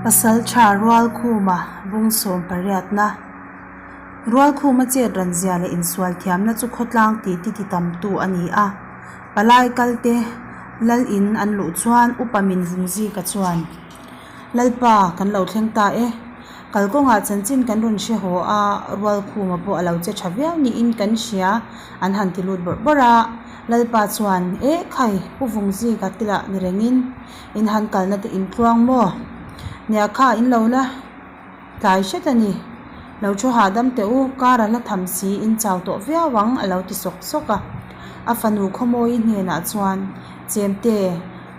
Pasaltha Rualkhuma bung sawm pariatna Rualkhuma chet ran zia leh insual thiamna chu khawtlang tih ti ti tamtu a ni a. Palai kalte lal in an luh chuan upa min vungzika chuan, Lalpa, kan lo thleng ta e. Kalkawngah chanchin kan rawn hre haw a, Rualkhuma pawh a lo che tha viau niin kan hria, an han ti lut bawrh bawrh a. Lalpa chuan, Eh khai, Pu Vungzika te lah ni rengin in han kalna te in tluang maw? Nia kha in lo la tlai hret a ni. Lo thu hahdam teh u, kar a la tham si, in chau tawh viau ang, a lo ti sawk sawk a. A fanu Khawmawi hnenah chuan, Chemte,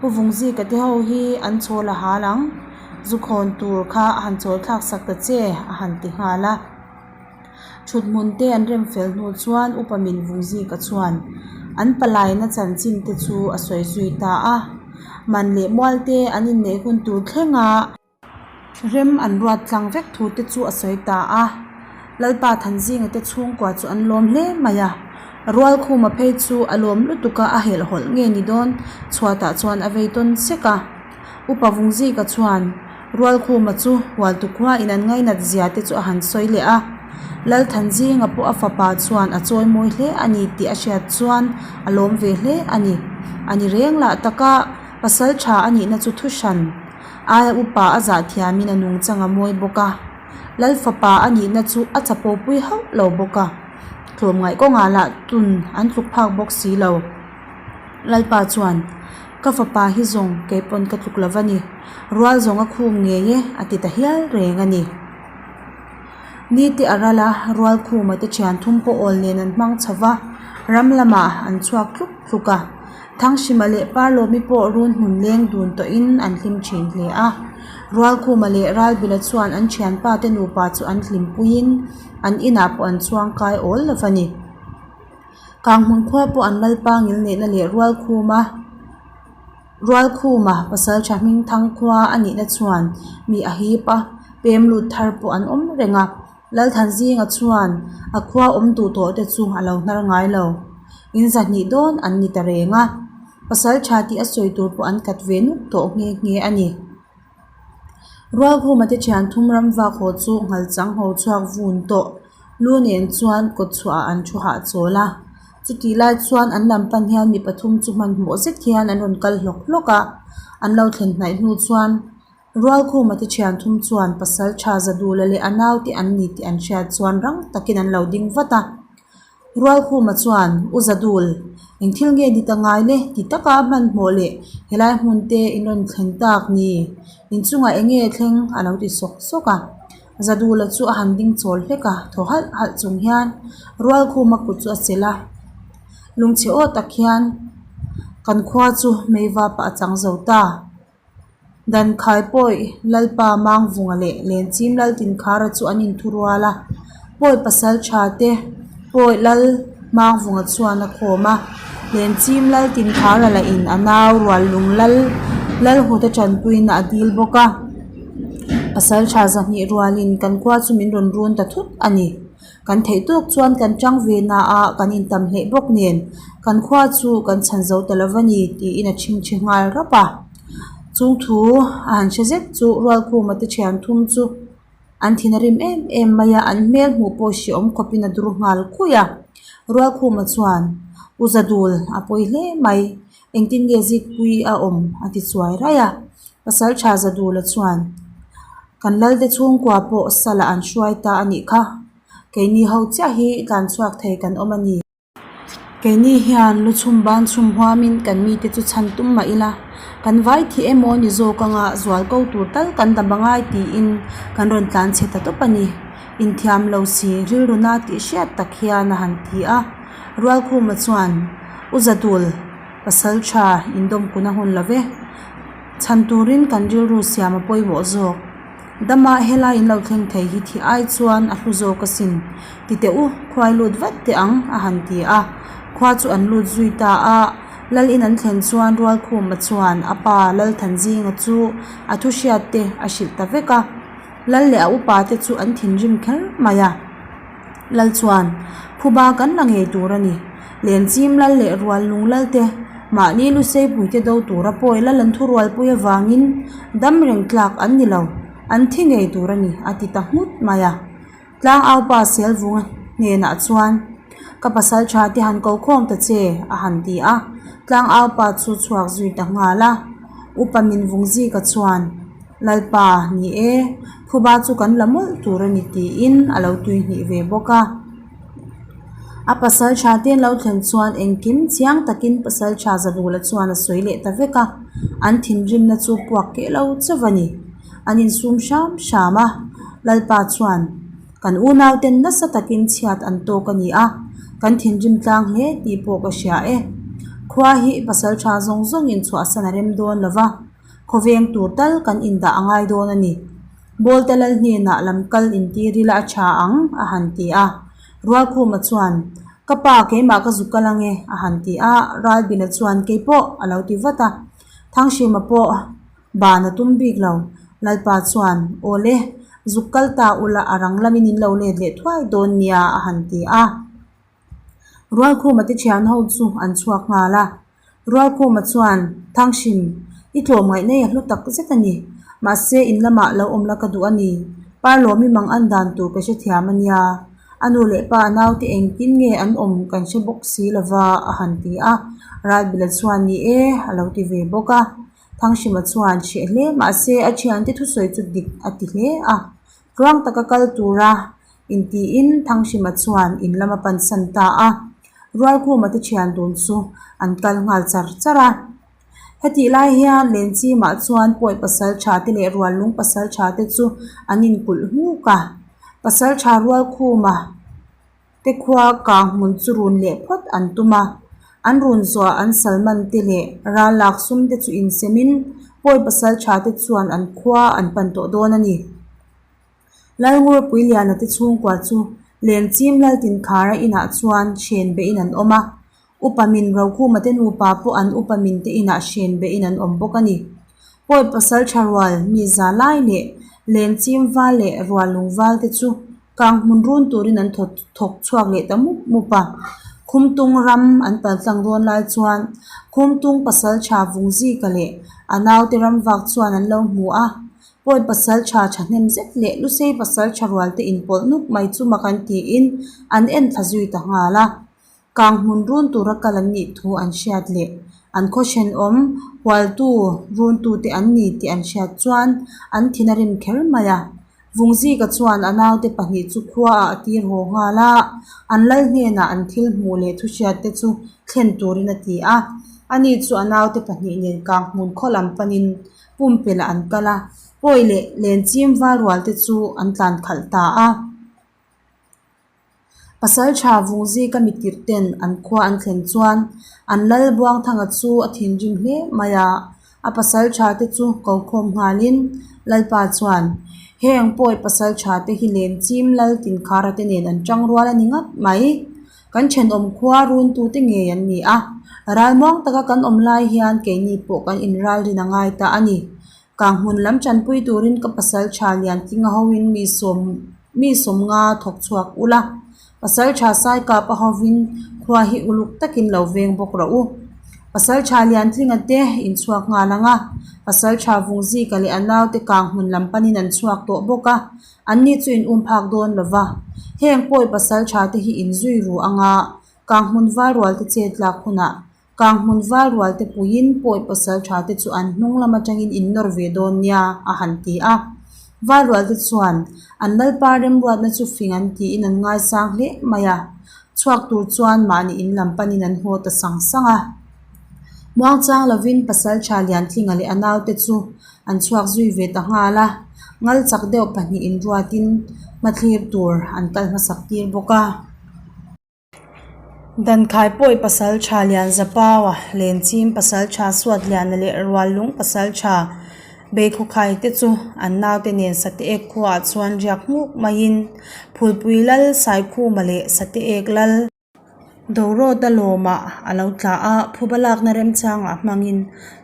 Pu Vungzika te ho hi an chawl a hal ang. Zu khawn tur kha a han chawl thlak sak ta che, a han ti nghal a. Thut hmun te an rem fel hnu chuan Upa Min Vungzika chuan an palaina chanchin te chu a sawi zui ta a. Man leh mual te an inneih hun tur thleng a. Rem an ruat tlang vek thu te chu a sawi ta a. Lalpa Thanzinga te chhungkua chu an lawm hle mai a. Rualkhuma phei chu a lawm lutuk a, a helhhawlh nge ni dawn chhuatah chuan a vei tawn sek a. Upa Vungzika chuan Rualkhuma chu Hualtu khua in an ngainat zia te chu a han sawi leh a. Lalthanzinga pawh a fapa chuan a chawi mawi hle a ni tih a hriat chuan a lawm ve hle a ni. A ni reng lah taka pasal tha a nihna chu thu hran. Aia upa a zah thiamin a nungchang a mawi bawk a. Lal fapa a nihna chu a chapo pui hauh lo bawk a. Tlawmngaih kawngah lah tun an tluk phak bawk si lo. Lalpa chuan, Ka fapa hi zawng kei pawn ka tluk lo va ni. Rual zawng a khum ngei e, a ti ta hial reng a ni. Nite a ral a, rual khuma te thian thum pawh awl nen an hmang chho va, ram lamah an chhuak tluk tluk a. Thanghrima leh Parlawmi pawh run hmun leng dun tawhin an hlim thin hle a. Rualkhuma leh Ralbila chuan an thianpa te nupa chu an hlimpuiin an inah pawh an chuangkai awl lo va ni. Kanghmun khua pawh an Lalpa ngilneihna leh Rualkhuma Rualkhuma pasal tha hming thang khua a nihna chuan mi a hip a, pem lut thar pawh an awm reng a. Lalthanzinga chuan a khua awm duh tawh te chu a lo hnar ngai lo. In zahnih dawn an ni ta reng a, pasal tha tih a sawi tur pawh an kat ve nuk tawh nghe nghe a ni. Rualkhuma te thian thum ram vak haw chu nghalchang ho chhuak vun tawh lu nen chuan kawt chhuah ah an thu hahchawl a. Chutih lai chuan an lam pan hian mi pathum chu hmanhmawh zet hian an rawn kal hlawk hlawk a, an lo thlen hnaih hnu chuan Rualkhuma te thian thum chuan pasal tha Zadula leh a naute an ni tih an hriat chuan rang takin an lo ding vat a. Rualkhuma chuan, U Zadul, eng thil nge ni ta ngai le? ti taka hmanhmawh leh helai hmun te in rawn thlen tak ni? Inchungah eng nge thleng? a lo ti sawk sawk a. Zadula chu a han ding chawl hlek a, thaw halh halh chung hian Rualkhuma kut chu a chelh a. Lungchhe aw tak hian kan khua chu meiva pah a chang zo ta. Dan Khaipawi, Lalpa Mangvunga leh Lenchim Laltinkhara chu an inthurual a, Pawi pasal tha te Pawi Lal Mangvunga chuan a khawm a, Lenchim Laltinkhara lah in a nau Ruallung Lal Lalhuta tanpuina a dil bawk a, Pasal tha zahnih rualin kan khua chu min rawn run ta thut a ni. Kan theih tawk chuan kan tang ve na a, kan intam hleh bawk nen kan khua chu kan chhan zo ta lo va ni tiin a chhingchhi nghal rap a. Chung thu a han hre zet chu Rualkhuma te thian thum chu an thin a rim em em mai a, an hmel hmuh pawh hreawm khawpin a dur nghal khuih a. Rualkhuma chuan U Zadul a pawi hle mai, engtin nge zikpui a awm a ti chuai raih a. Pasal tha Zadula chuan, Kan Lalte chhungkua pawh salah an hruai ta a nih kha. Keini ho chiah hi tlan chhuak thei kan awm a ni. Keini hian lu chhum ban chhum huamin kan mite chu chhan tum mah ila, kan vai thih emaw ni zawk anga zual ko tur tal kan dam angai tiin kan rawn tlan chhe ta tawp a ni. Inthiam lo si rilru na tih hriat tak hian a han ti a. Rualkhuma chuan, U Zadul, Pasal tha indawmkun a hun lo ve. Chhan turin kan rilru siam a pawimawh zawk. Dama helai in lo thleng thei hi thi ai chuan a hlu zawk asin. Ti teh u, khuai lut vat teh ang, a han ti a. Khua chu an lut zui ta a. Lal in an thlen chuan Rualkhuma chuan a pa Lalthanzinga chu a thu hriat te a hrilh ta vek a. Lal leh a upa te chu an thinrim kher mai a. Lal chuan, Phuba kan la ngei tur a ni. Lenchim lal leh rual lung lal te, mahni lu seipuite do tura pawi lal an thurualpui avangin dam reng tlak an ni lo. An thi ngei tur a ni, a ti ta nghut mai a. Tlangaupa Selvunga hnenah chuan, Ka pasal tha te han ko khawm ta che, a han ti a. Tlangaupa chu chhuak zui ta nghal a. Upa min vung zika chuan, Lalpa, ni e, phuba chu kan la mawlh tur a ni tiin a lo tui hnih ve bawk a. A pasal tha te an lo thlen chuan engkim chiang takin pasal tha Zadula chuan a sawi leh ta vek a, an thinrimna chu puak keh lo chauh a ni. An insum hram hram a, Lalpa chuan, Kan unauten nasa takin chhiat an tawk a ni a, kan thinrim tlang hle tih pawh ka hria e. Khua hi pasal tha zawng zawngin chhuahsan a rem dawn lo va, khawveng tur tal kan indah a ngai dawn a ni. Bawlte lal hnenah lam kal intir ila a tha ang, a han ti a. Rualkhuma chuan, Ka pa, keimah ka zuk kal ange, a han ti a. Ralbila chuan, Keipawh, a lo ti vat a. Thanghrima pawh ban a tum bik lo. Lalpa chuan, Awle, zuk kal ta ula a rang lamin in lo let leh thuai dawn nia, a han ti a. Rualkhuma te thian ho chu an chhuak nghal a. Rualkhuma chuan, Thangshim, i tlawmngaih nei a hlu tak zet a ni. Mahse, in lamah lo awm la ka duh a ni. Parlawmi mang an dan tur ka hrethiam a nia. A nu leh pa a naute engtin nge an awm kan hre bawk si lova, a han ti a. Ralbila chuan, Ni e, a lo ti ve bawk a. Thangshima chuan hreh hle mahse a thiante thusawi chu dik a ti hle a. Tluang taka kal tura Intiin Thanghrima chuan in lam a pansan ta a, Rualkhuma te thian dun chu an kal nghal char char a. Hetih lai hian Lenchimah chuan pawi pasal tha te leh Ruallung pasal tha te chu an inkulh nghuk a, pasal tha Rualkhuma te khua kang hmun chu run leh phawt an tum a, an run zawhah an salman te leh ral lak sum te chu insemin pawi pasal tha te chuan an khua an pan tawh dawn a ni. Lalngurpuiliana te chhungkua chu Lengchim Laltinkhara inah chuan hren behin an awm a, Upa Min Rokhuma te nupa pawh an Upa Min te inah hren behin an awm bawk a ni. Pawi pasal tha rual mi za lai leh Lengchim val leh Ruallung val te chu Kanghmun run turin an thawk chhuak leh ta mup mup a. Khumtung ram an paltlang dawn lai chuan Khumtung pasal tha Vungzika leh a naute ramvak chuan an lo hmu a. Pawi pasal tha thahnem zet leh Lusei pasal tha rual te inpawlh nuk mai chu mak an tiin an en thla zui ta nghal a. Kang hmun run tura kal an nih thu an hriat leh an khaw thenawm hualtu runtu te an ni tih an hriat chuan an thin a rim kher mai a. Vungzika chuan a naute pahnih chu khuaah a tir haw nghal a, an lal hnenah an thil hmuh leh thu hriat te chu thlen turin a ti a. Ani chu a naute pahnih nen kang hmun khaw lam panin Pumpelh an kal a, pawi leh lenchim val rual te chu an tlan khalh ta a. Pasal tha Vungzika mitirh ten an khua an thlen chuan an lal Buangthanga chu a thinrim hle mai a, a pasal tha te chu ko khawm nghalin Lalpa chuan, Heng pawi pasal tha te hi lenchim lal Tinkhara te nen an tang rual a ni ngat mai. Kan thenawm khua runtute ngei an ni a, ralmuang taka kan awm lai hian keini pawh kan inralrin a ngai ta a ni. Kanghmun lam tanpui turin ka pasal tha Liantlinga hoin mi sawm mi sawmnga thawk chhuak ula, pasal tha Saikapa hovin khua hi uluk takin lo veng bawk rawh u. Pasal tha Liantlinga te inchhuak nghal ang a, pasal tha Vungzika leh a naute Kanghmun lam panin an chhuak tawh bawk a, Anni chu in um phak dawn lo va, heng pawi pasal tha te hi in zui ru anga Kanghmun val rual te chet lak hunah Kanghmun val rual te puiin pawi pasal tha te chu an hnung lam atangin in nawr ve dawn nia a han ti a. Val rual te chuan an lalpa remruatna chu fing an tiin an ngaisang hle mai a, chhuak tur chuan mahni in lam panin an haw ta sang sang a. Muangchang lovin pasal tha Liantlinga leh a naute chu An chhuak zui ve ta nghal a, ngal chak deuh pahnih inruatin hmathlir tur an kal hmasak tir bawk a. Dankhai pawi pasal tha Lianzapaua, Lenchim pasal tha Suatliana leh Ruallung pasal tha Beikhawkhai te chu an naute nen Sateek khuaah chuan riak hmuk maiin Phulpui lal Saikhuma leh Sateek lal. Dorawta lawmah a lo tla a, phuba lakna remchangah hmangin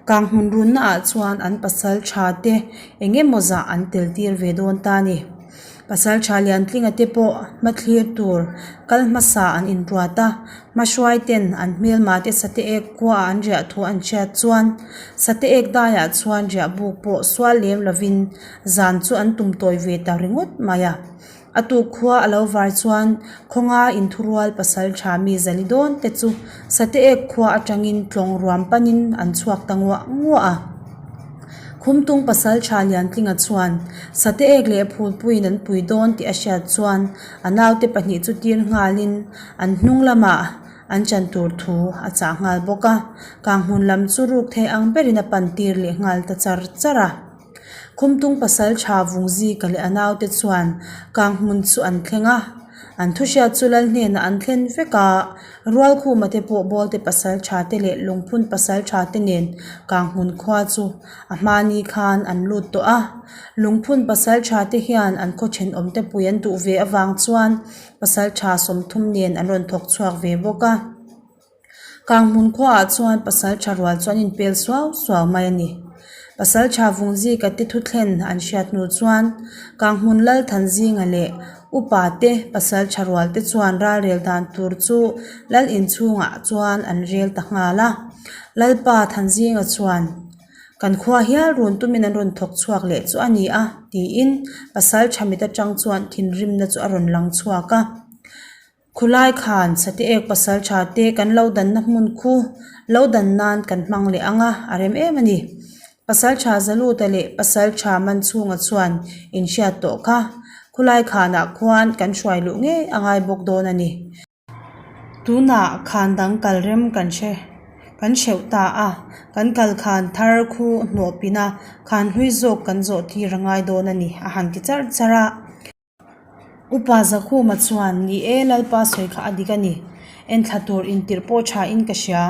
kanghmun runnaah chuan an pasal tha te eng emaw zah an tel tir ve dawn ta a ni. Pasalṭha Liantlinga te pawh hmathlir tur kal hmasa an inruat a, hmahruai ten an hmelma te sate ek khuaah an riah thu an hriat chuan sate ek daiah chuan riah buk pawh sual lem lovin zan chu an tum tawi ve ta ringawt mai a. A tuk khua a lo var chuan khawnga inthurual pasalṭha mi zali dawn te chu sate ek khua atangin tlawng ruam panin an chhuak ta nguah nguah a. Khumtung pasalṭha Liantlinga chuan sate ek leh phulpuiin an pui dawn tih a hriat chuan a naute pahnih chu tir nghalin an hnung lamah an chan tur thu a chah nghal bawk a, kanghmun lam chu ruk thei ang berin a pan tir leh nghal ta char char a. Khumtung pasalṭha Vungzika leh a naute chuan kanghmun chu an thleng a, an thuhriat chu lal hnenah an thlen vek a. Rualkhuma te pawh Bawlte pasalṭha te leh Lungphun pasalṭha te nen Kanghmun khua chu a hmani khan an lut tawh a. Lungphun pasalṭha te hian an khaw thenawm te pui an duh ve avang chuan pasalṭha 30 nen an rawn thawk chhuak ve bawk a. Kanghmun khuaah chuan pasalṭha rual chu an inpel suau suau mai a ni. Pasalṭha Vungzika te thuthlen an hriat hnu chuan Kanghmun Lalthanzinga leh Upa te pasalṭha rual te chuan ralrel dan tur chu lal inchhungah chuan an rel ta nghal a. Lalpa Thanzinga chuan, Kan khua hial run tumin an rawn thawk chhuak leh chu a ni a, tiin pasalṭha mit atang chuan thinrimna chu a rawn lang chhuak a. Khulai khan Sate ek pasal tha te kan lo danna hmun khu lo dan nan kan hmang leh ang a, a rem em a ni. Pasal tha Zaluta leh pasal tha Manchhunga chuan inhriat tawh kha. Khulai khanah khuan kan hruai luh ngei a ngai bawk dawn a ni. Tunah khan dang kal rem kan hre kan hreuh ta a, kan kal khan thar khu hnawh pin a, khan hlui zawk kan zawh tir a ngai dawn a ni, a han ti charh charh a. Upa Zakhuma chuan, Ni e, Lalpa sawi kha a dik a ni. Enthla tur intirh pawh tha in ka hria.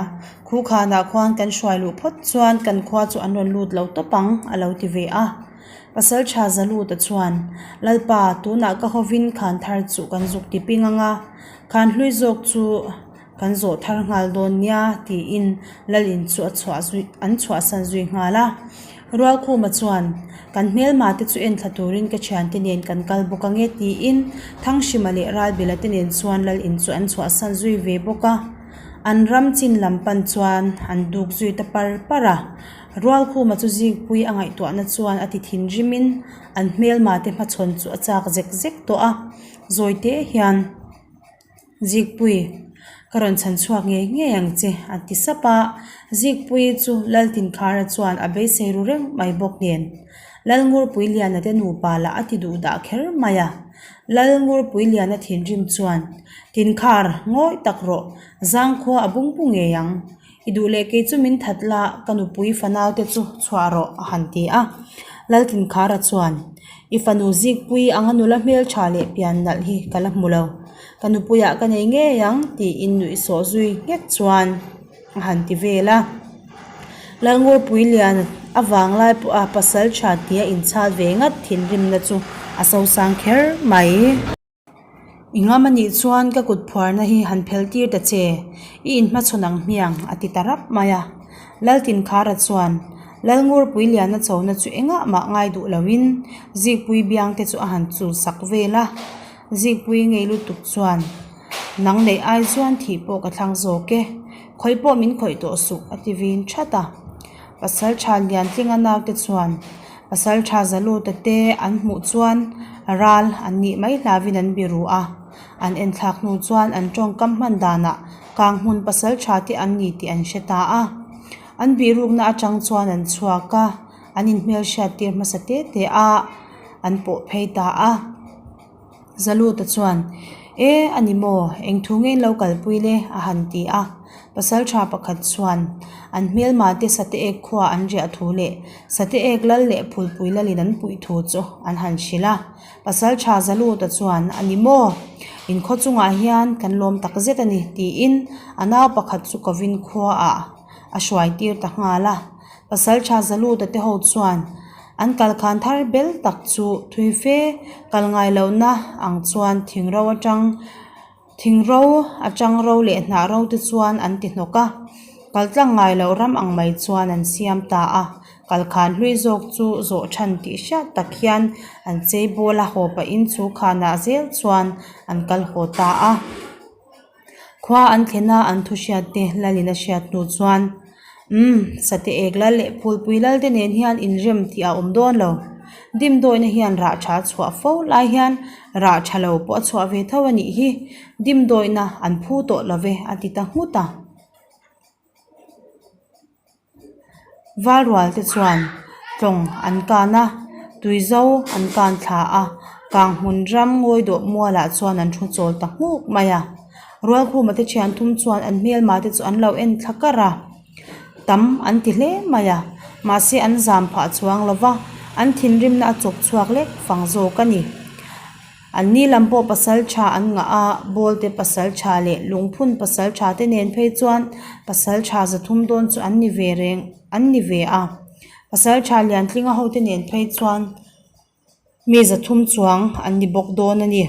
Khu khanah khuan kan hruai luh phawt chuan kan khua chu an rawn lut lo tawp ang, a lo ti ve a. Pasaltha Zaluta chuan, Lalpa, tunah ka hovin khan thar chu kan zuk ti ping ang a, khan hlui zawk chu kan zawh thar nghal dawn nia, tiin Lalin chu a chhuah zui an chhuahsan zui nghal a. Rualkhuma chuan, Kan hmelma te chu enthla turin ka thiante nen kan kal bawk ang e, tiin Thanghrima leh Ralbela te nen chuan Lalin chu an chhuahsan zui ve bawk a. An ram chin lam pan chuan an duk zui ta par par a. Rualkhuma chu Zikpui a ngaihtuahna chuan a ti thinrimin an hmelma te hmachhawn chu a chak zek zek tawh a. Zawite hian. Zikpui, ka rawn chhan chhuak ngei ngei ang che, a ti sap a. Zikpui chu Laltinkhara chuan a beisei ru reng mai bawk nen. Lalngurpuiliana te nupa lah a ti duh dah kher mai a. Lalngurpuiliana thinrim chuan, Tinkhar, ngawi tak rawh, zangkhua a bung bu ngei ang. I duh leh kei chu min that la, ka nupui fanaute chu chhuah rawh, a han ti a. Laltinkhara chuan, I fanu Zikpui anga nula hmeltha leh pian nalh hi ka la hmu lo. Ka nupuiah ka nei ngei ang, tiin nuihsawh zui nghet chuan a han ti vel a. Lalngurpui lian a vang lai pawha pasal tha tia inchhal ve ngat thinrimna chu a sosang kher mai. I ngam a nih chuan ka kut phuarna hi han phel tir ta che, i inhmachhawn ang hmiang, a ti ta rap mai a. Laltinkhara chuan Lalngurpui Liana chona chu engah mah ngai duh loin Zikpui biang te chu a han chul sak vel a. Zikpui ngei lutuk chuan, Nang neih ai chuan thih pawh ka thlang zawk e, khawih pawh min khawih tawh suh, a ti vin that a. Pasaltha Liantlinga naute chuan Pasaltha Zaluta te an hmuh chuan ral an nih mai hlauhin an biru a, an enthlak hnu chuan an tawngkam hman danah Kanghmun Pasaltha te an ni tih an hre ta a. An bihrukna atang chuan an chhuak a, an inhmelhriat tir hmasa te te a, an pawh phei ta a. Zaluta chuan, E, a ni maw? Eng thu nge in lo kalpui le? a han ti a. Pasaltha pakhat chuan, An hmelma te Sate ek khua an riah thu leh Sate ek lal leh Phulpui lalin an puih thu chu an han hrilh a. Pasaltha Zaluta chuan, A ni maw? In khaw chungah hian kan lawm tak zet a ni, tiin a nau pakhat chu kovin khuaah a hruai tir ta nghal a. Pasaltha Zaluta te ho chuan an kalkhan thar bel tak chu thui fe kal ngai lohna ang chuan thing ro atang thing ro atang ro leh hnah ro te chuan an ti hnawk a, kal tlang ngai loh ram ang mai chuan an siam ta a. Kalkhan hlui zawk chu zawh than tih hriat tak hian an chei bawl a haw pahin chu khanah zel chuan an kal haw ta a. Khua an thlen a an thu hriat te Lalin a hriat hnu chuan Umm Sate ek lal leh Phulpui lal te nen hian inrem tih a awm dawn lo. Dimdawina hian rah tha a chhuah fo lai hian rah tha lo pawh a chhuah ve tho a nih hi. Dimdawina an phu tawh lo ve a ti ta nghut a. Valrual te chuan tlawng an kan a, tuizo an kan thla a, kang hmun ram ngawi dawh mualah chuan an thu chawl ta nghuk mai a. Rualkhuma te thian thum chuan an hmelma te chu an lo en thla kar a, tam an ti hle mai a, mahse an zam phah chuang lo va, an thinrimna a chawk chhuak lek fang zawk a ni. An ni lam pawh pasal tha an ngah a, Bawlte pasal tha leh Lungphun pasal tha te nen phei chuan pasal tha zathum dawn chu an ni ve reng an ni ve a. Pasal tha Liantlinga ho te nen phei chuan mi zathum chuang an ni bawk dawn a ni.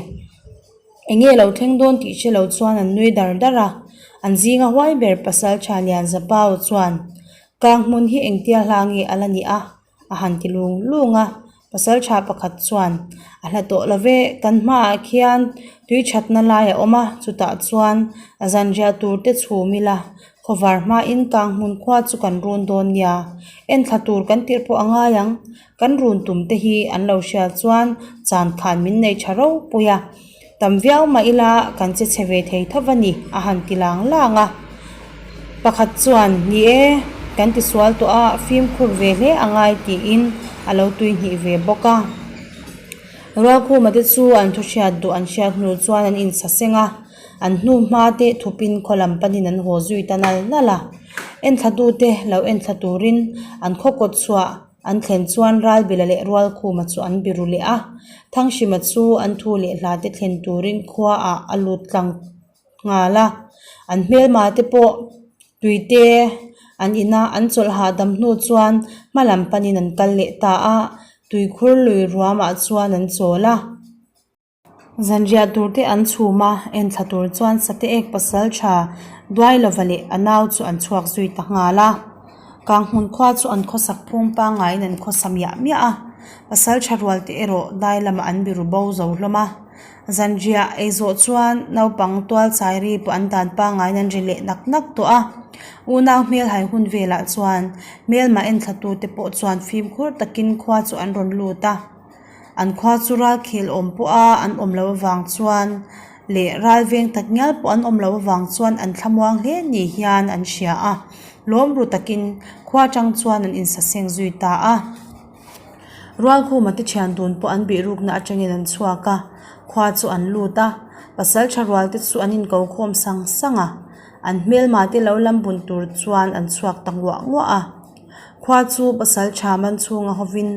Eng nge lo thleng dawn tih hre lo chuan an nui dar dar a, an zinga huai ber pasal tha Lianzapau chuan Kang hmun hi engtia hla nge a la ni a? a han ti lung lung a pasal tha pakhat chuan a hla tawh lo ve kan hmaah khian tui thatna lai a awm a chutah chuan a zanriah tur te chhum ila khawvar hmain kang hmun khua chu kan run dawn nia enthla tur kan tirh pawh a ngai ang kan run tum te hi an lo hriat chuan chan khan min nei tha ropui a. Tam viau mah ila kan che chhe ve thei tho va ni a han ti lang lang a. Pakhat chuan, Ni e, kan ti sual tawh a, fimkhur ve hle a ngai tiin a lo tui hnih ve bawk a. Rualkhuma te chu an thu hriat duh an hriat hnu chuan an insa seng a, an hnu hma te thupin khaw lam panin an haw zui ta nal nal a. Enthlatute lo enthla turin an khaw kawt chhuah An thlen chuan Ralbila leh Rualkhuma chu an biru leh a, Thanghrima chu an thu leh hla te thlen turin khua ah a lut tlang nghal a. An hmelma te pawh tuite an in a, an chawlh hahdam hnu chuan hma lam panin an kal leh ta a, tuikhur lui ruamah chuan an chawl a. Zanriah tur te an chhum a, enthla tur chuan sate ek pasal tha Duailova leh a nau chu an chhuak zui ta nghal a. Kanghmun khua chu an khawsak phung pangaiin an khawsa miah miah a, pasal tha rual te erawh dai lamah an biru bo zo hlawm a. Zanriah ei zawh chuan naupang tual chai ri pawh an dan pangaiin an ri leh nak nak tawh a. Unau hmelhai hun velah chuan hmelmah enthla tute pawh chuan fimkhur takin khua chu an rawn lut a. An khua chu ral khel awm pawh a an awm loh avang chuan leh ral veng tak ngial pawh an awm loh avang chuan an thlamuang hle ni hian an hria a, lawm ru takin khua atang chuan an insaseng zui ta a. Rualkhuma te thian dun pawh an bihrukna atangin an chhuak a, khua chu an lut a, pasal tha rual te chu an inko khawm sang sang a, an hmelma te lo lam bun tur chuan an chhuak ta nguah nguah a. Khua chu pasal tha man chhunga hovin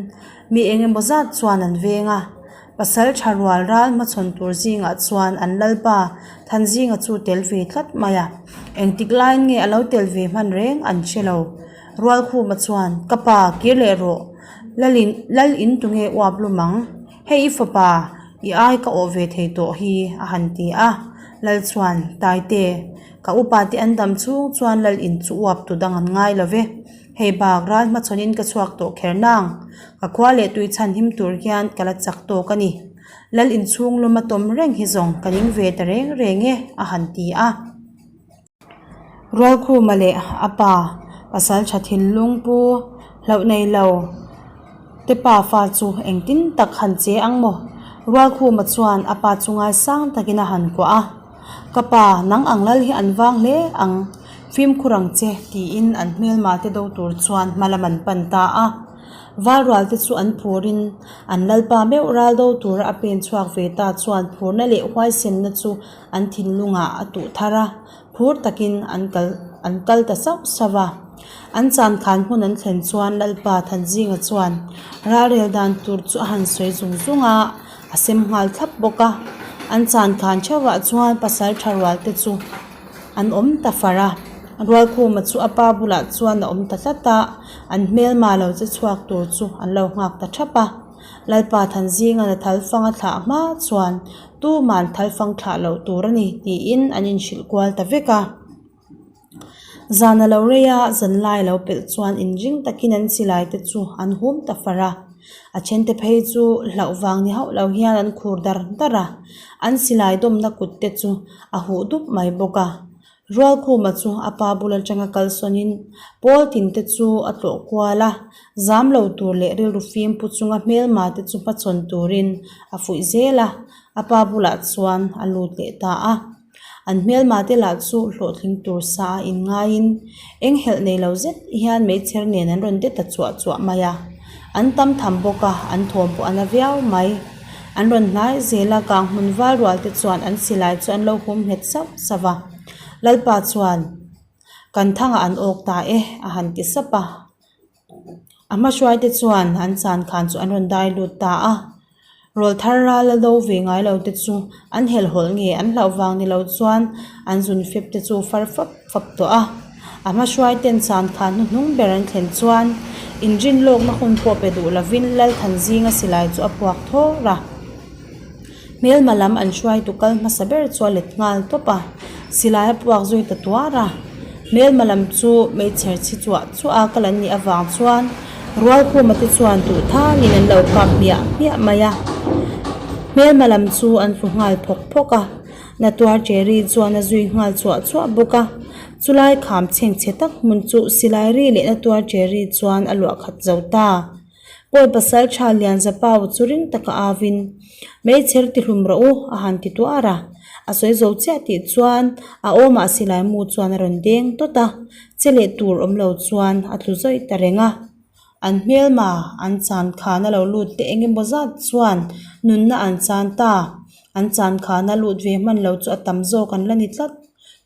mi eng emaw zat chuan an veng a, pasal tha rual ral hmachhawn tur zingah chuan an lalpa Thanzinga chu tel ve tlat mai a, engtik laiin nge a lo tel ve hman reng an hre lo. Rualkhuma chuan, Ka pa, kir leh rawh, Lalin Lal in tunge uap lum ang? Hei i fapa, i ai ka awh ve thei tawh hi, a han ti a. Lal chuan, Taite, Ka upa te an dam chhung chuan lal in chu uap tu dang an ngai lo ve. Hei bak ral hmachhawn in ka chhuak tawh kher nang. Ka khua leh tui chhan him tur hian ka la chak tawk a ni. Lal in chhung lawm a tawm reng hi zawng ka ning ve ta reng reng e, a han ti a. Rualkhuma leh a pa pasal tha thinlung pu hlauh nei lo te pa fa chu engtin tak han che ang maw? Rualkhuma chuan a pa chu ngaisang takin a han kuah a. Ka pa, nang ang lal hi an vang hle ang, fimkhur ang che, tiin an hmelma te do tur chuan hma lam an pan ta a. Valrual te chu an phurin an lalpa meuh ral do tura a pen chhuak ve ta chuan phurna leh huaisenna chu an thinlungah a tuh thar a, phur takin an kal an kal ta sauh sauh a. An chankhan hmun an thlen chuan lalpa Thanzinga chuan ralrel dan tur chu a han sawi zung zung a. A sem nghal thlap bawk a, an chan khan theuhah chuan pasal tha rual te chu an awm ta far a, Rualkhuma chu a pa bulah chuan a awm ta tlat a, an hmelma lo che chhuak tur chu an lo nghak ta thap a, Lalpa Thanzinga'n a thalfang a thlah hma chuan tuman thalfang thlah loh tur a ni tiin an inhrilh kual ta vek a. Zan a lo rei a, zanlai a lo pelh chuan inring takin an silai te chu an hum ta far a. A thente phei chu hlauh vang ni hauh lo hian an khur dar dar a, an silai dawmna kut te chu a huh dup mai bawk a. Rualkhuma chu a pa bul atanga kalsawnin pawl tin te chu a tlawh kual a, zam lo tur leh rilru fim pu chunga hmelma te chu hmachhawn turin a fuih zel a, a pa bulah chuan a lut leh ta a. An hmelma te lah chu hlawhtling tur sa a inngaiin eng helh nei lo zet hian meichher nen an rawn de ta chuah chuah mai a, an tam tham bawk a, an thawm pawh a na viau mai. An rawn hnai zel a, kang hmun val rual te chuan an silai chu an lo hum nghet sauh sauh a. Lalpa chuan, Kan thangah an awk ta e, a han ti sap a. A hmahruai te chuan an chan khan chu an rawn dai lut ta a. Rawlthar ral a do ve ngai lo te chu an helhhawlh nge an hlauh vang ni lo chuan an zun fep te chu far fap fap tawh a. A hmahruai ten chan khan hnuhnung ber an thlen chuan inrin lawkna hun pawh pe duh lovin Lalthanzinga silai chu a puak thawr a. Hmelma lam an hruaitu kal hmasa ber chu a let nghal tawp a, silai a puak zui ta tuar a. Hmelma lam chu meichher chhi chuah chuah a kal an nih avang chuan Rualkhuma te chuan duh thanin an lo kap hmiah hmiah mai a. Hmelma lam chu an tlu nghal phawk phawk a, Natuar Cherry chuan a zui nghal chuah chuah bawk a. Chulai kham chhengchhe tak hmun chu silai ri leh Natuar Cherry chuan a luah khat zo ta. Pawi pasal tha lian Zapau chu ring taka avin, Meichher ti hlum rawh u, a han ti tuar a. A sawi zo chiah tih chuan a awmah silai mu chuan a rawn deng tawt a, che leh tur awm lo chuan a tlu zawih ta reng a. An hmelma an chan khan a lo lut te eng emaw zat chuan nunna an chan ta. An chan khan a lut ve hman lo chu a tam zawk an la ni tlat.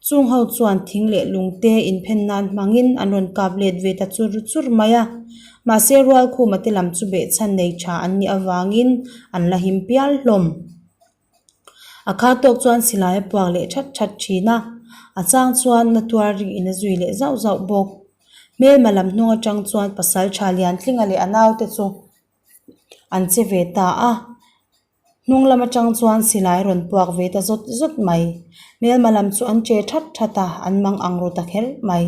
Chung ho chuan thing leh lung te inphen nan hmangin an rawn kap let ve ta chur chur mai a. Mahse Rualkhuma te lam chu behchhan nei tha an nih avangin an la him pial hlawm. A kha tawk chuan silai a puak leh that that thin a, a chang chuan na tuar ri in a zui leh zauh zauh bawk. Hmelma lam hnung atang chuan pasal tha Liantlinga leh a naute chu an che ve ta a. Hnung lam atang chuan silai rawn puak ve ta zawt zawt mai. Hmelma lam chu an che that that a, an mang ang ru ta kher mai.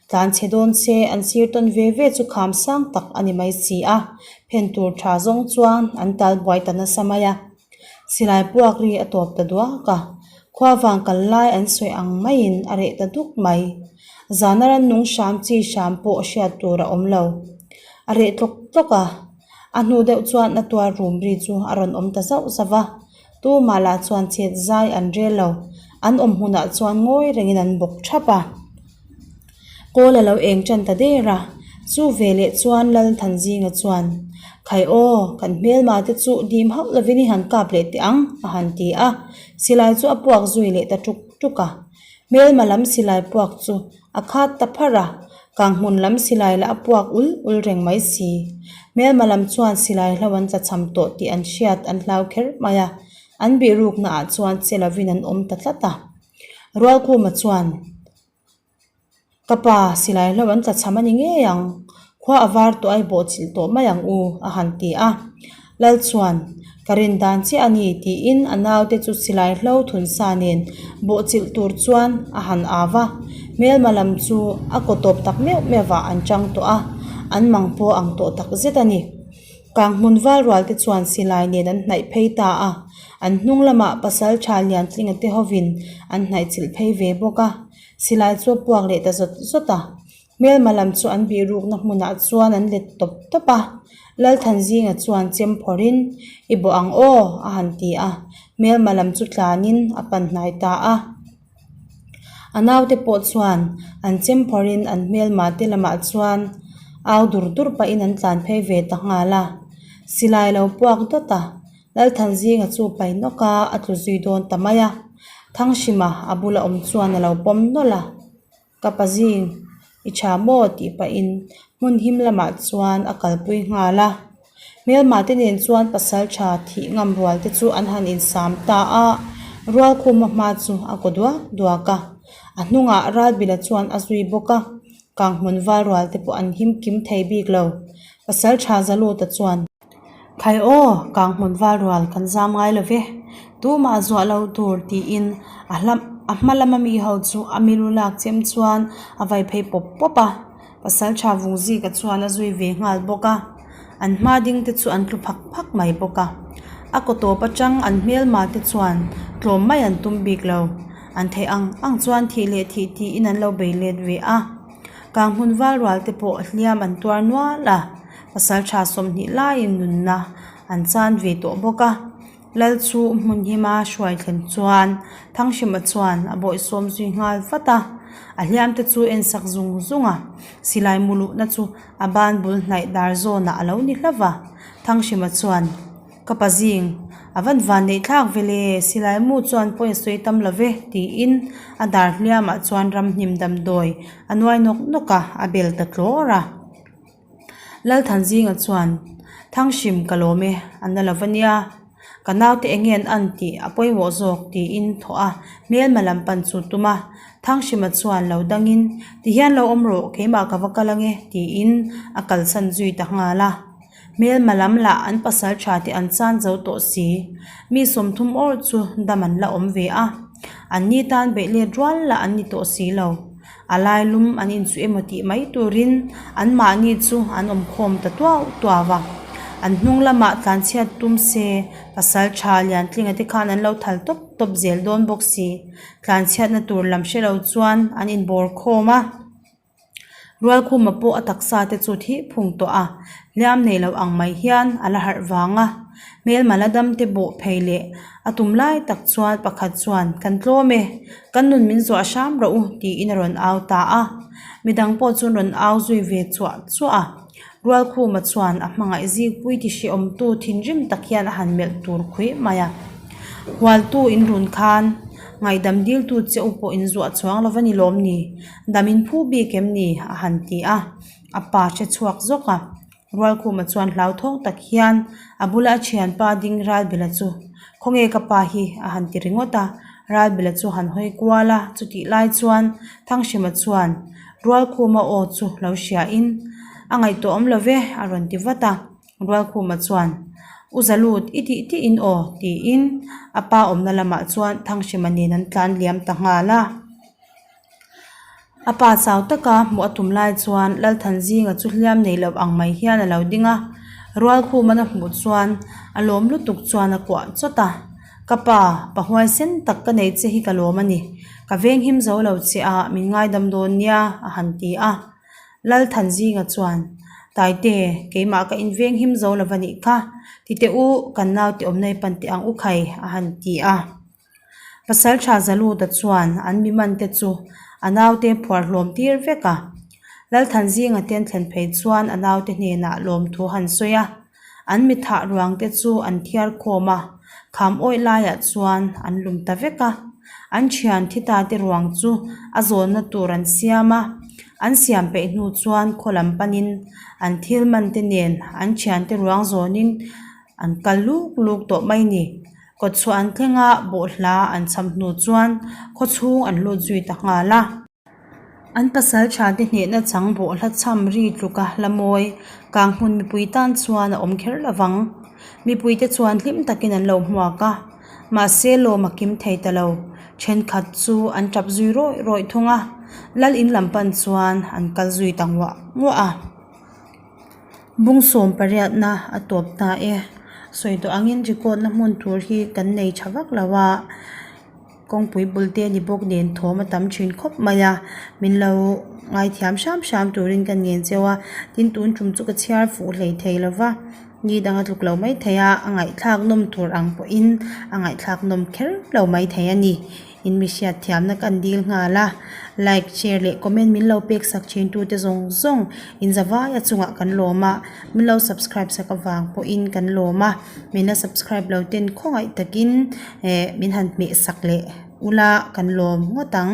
Tlan chhe dawn se an sir tawn ve ve chu kham sang tak a ni mai si a, phen tur tha zawng chuan an tal buai ta nasa mai a. Silai puak ri a tawp ta duak a, khua vang kal lai an sawi ang maiin a reh ta duk mai. Zana rannung hram chi hram pawh hriat tur a awm lo. A reh tlawk tlawk a. A hnu deuh chuan a tuar rum ri chu a rawn awm ta zauh zauh va, tumah lah chuan chet zai an rel lo, an awm hmunah chuan ngawi rengin an bawk thap a. Kawl a lo eng tan ta der a, chu veleh chuan Lalthanzinga chuan, Khai aw, kan hmelma te chu dim hauh lovin i han kap leh teh ang, a han ti a, silai chu a puak zui leh ta tuk tuk a. Hmelma lam silai puak chu A khat ta pharh a, kang hmun lam silai lah a puak ul ul reng mai si. Hmelma lam chuan silai hlo an tlachham tawh tih an hriat an hlau kher mai a, an bihrukna ah chuan che lovin an awm ta tlat a. Rualkhuma chuan, Ka pa, silai hlo an tlachham a ni ngei ang, khua a var tawh a i bawhchilh tawh mai ang u, a han ti a. Lal chuan, Ka rin dan chiah a ni, tiin a naute chu silai hlo thun sa nen bawhchilh tur chuan a han au a. Hmelma lam chu a kaw tawp tak meuh meuh ah an chang tawh a, an mang pawh ang tawh tak zet a ni. Kang hmun val rual te chuan silai nen an hnaih phei ta a, an hnung lamah pasal tha Liantlinga te hovin an hnaih chilh phei ve bawk a, silai chu a puak leh ta zawt zawt a. Hmelma lam chu an bihrukna hmunah chuan an let tawp tawp a, Lalthanzinga chuan chem phawrhin, I bawh ang aw, a han ti a, hmelma lam chu tlanin a pan hnai ta a. A naute pawh chuan an chem phawrhin an hmelma te lamah chuan au dur dur pahin an tlan phei ve ta nghal a, silai lo puak dawt a, Lalthanzinga chu pai nawk a, a tlu zui dawn ta mai a, Thanghrima a bula awm chuan a lo pawm nawlh a. Ka pa zing i tha maw tih pahin hmun him lamah chuan a kalpui nghal a. Hmelma te nen chuan pasal tha thih ngam rual te chu an han insam ta a, Rualkhuma hma chu a kaw duak duak a. A hnungah Ralbila chuan a zui bawk a, Kanghmun val rual te pawh an him kim thei bik lo. Pasal tha Zaluta chuan. Khai aw, kang hmun val rual kan zam ngai lo ve, tumah zuah lo tur tiin a hla A hma lama mi ho chu a mi lu lak chem chuan a vai phei pawp pawp a, Pasaltha Vungzika chuan a zui ve nghal bawk a, an hma ding te chu an tlu phak phak mai bawk a. A kaw tawp atang an hmelma te chuan tlawm mai an tum bik lo, an theih ang ang chuan thih leh thih tiin an lo bei let ve a. Kanghmun val rual te pawh hliam an tuar nual a, Pasaltha 20 laiin nunna an chan ve tawh bawk a. Lal chu hmun hima hruai thlen chuan Thanghrima chuan a bawihsawm zui nghal vat a, a hliam te chu en sak zung zung a, silai mu luhna chu a ban bul hnaih dar zawnah a lo ni hlauh va. Thanghrima chuan, Ka pa zing, a van van neih thlak ve le, silai mu chuan pawi a sawi tam lo ve, tiin a dar hliamah chuan ramhnim damdawi a nuai nawk nawk a, a bel ta tlawr a. Lalthanzinga chuan, Thanghrim ka lawm e, a na lo va nia. Ka naute eng nge an an tih a pawimawh zawk tiin thawh a, hmelma lam pan chu tum a. Thanghrima chuan lo dangin, Tihian lo awm rawh, keimah ka va kal ange tiin a kalsan zui ta nghal a. Hmelma lam lah an pasal tha te an chan zo tawh si. Mi 30 awr chu dam an la awm ve a. An ni tan beih let rual lah an ni tawh si lo. A lai lum an inchuh emaw tih mai turin anmahni chu an awm khawm ta tuau tuau a. An hnung lamah tlanchhiat tum se pasal tha Liantlinga te khan an lo thal tawp tawp zel dawn bawk si. Tlanchhiatna tur lam hre lo chuan an inbawr khawm a. Rualkhuma pawh a taksa te chu thih phung tawh a, hliam nei lo ang mai hian a la harh vang a. Hmelma la dam te bawh phei leh a tum lai tak chuan pakhat chuan kan tlawm e, kan nun min zuah hram rawh u tiin a rawn au ta a. Midang pawh chu an rawn au zui ve chuah chuah a. Rualkhuma chuan a hmangaih zikpui ti hrehawmtu thinrim tak hian a han melh tur khuih mai a. Hualtu in run khan ngaihdam diltu che u pawh in zuah chuang lo va ni lawm ni? Dam in phu bik em ni? a han ti a. A pa hre chhuak zawk a. Rualkhuma chuan hlauthawng tak hian a bula a thianpa ding Ralbela chu, Khawnge ka pa hi? a han ti ringawt a. Ralbela chu han hawi kual a, chutih lai chuan Thanghrima chuan Rualkhuma aw chu lo hriain, A ngaihtuah awm lo ve, a rawn ti vat a. Rualkhuma chuan, U Zalut, i tih tih in aw, tiin a pa awmna lamah chuan Thanghrima nen an tlan liam ta nghal a. A pa chau taka hmuh a tum lai chuan Lalthanzinga chu hliam nei loh ang mai hian a lo ding a, Rualkhuman a hmuh chuan a lawm lutuk chuan a kuah chawt a, Ka pa, pa huaisen tak ka nei che hi ka lawm a ni, ka venghim zo lo che a, min ngaidam dawn nia, a han ti a. Lalthanzinga chuan, Taite, keimah ka invenghim zo lo va nih kha, ti teh u, kan naute awmna i pan teh ang u khai, a han ti a. Pasalṭha Zaluta chuan an mi mante chu a naute phuar hlawm tir vek a. Lalthanzinga te an thlen phei chuan a naute hnenah lawmthu han sawi a. An mi thah ruang te chu an thiar khawm a, kham awih laiah chuan an lum ta vek a. An thian thi ta te ruang chu a zawnna tur an siam a. An siam peih hnu chuan khaw lam panin an thil man te nen an thiante ruang zawnin an kal luk luk tawh mai ni. Kawtchhuah an thleng a, bawhhla an cham hnu chuan khawchhung an lut zui ta nghal a. An pasal tha te hnehna chang bawhhla cham ri tluka hla mawi Kanghmun mipui tan chuan a awm kher lo vang. Mipui te chuan hlim takin an lo hmuak a, mahse lawm a kim thei ta lo. Thenkhat chu an tap zui rawih rawih thung a, lal in lam pan chuan an kal zui ta nguah nguah a. Bung sawm pariatna a tawp ta e. Sawi tawh angin record na hmun tur hi kan nei tha vak lo a, kawngpui bul te a ni bawk nen thawm a tam thin khawp mai a, min lo ngaithiam hram hram turin ka ngen cheu a, tin tun tum chu ka chhiar fuh hlei thei lo va, ni dang a tluk lo mai thei a, a ngaihthlak nawm tur ang pawhin a ngaihthlak nawm kher lo mai thei a ni. In mi hriat thiamna kan dil nghal a, like, share leh comment min lo pek sak thin tute zawng zawng in zavai a chungah kan lawm a, min lo subscribe sak avang pawhin kan lawm a, min la subscribe lo ten khawngaih takin eh min han hmeh sak leh ula kan lawm ngawt ang.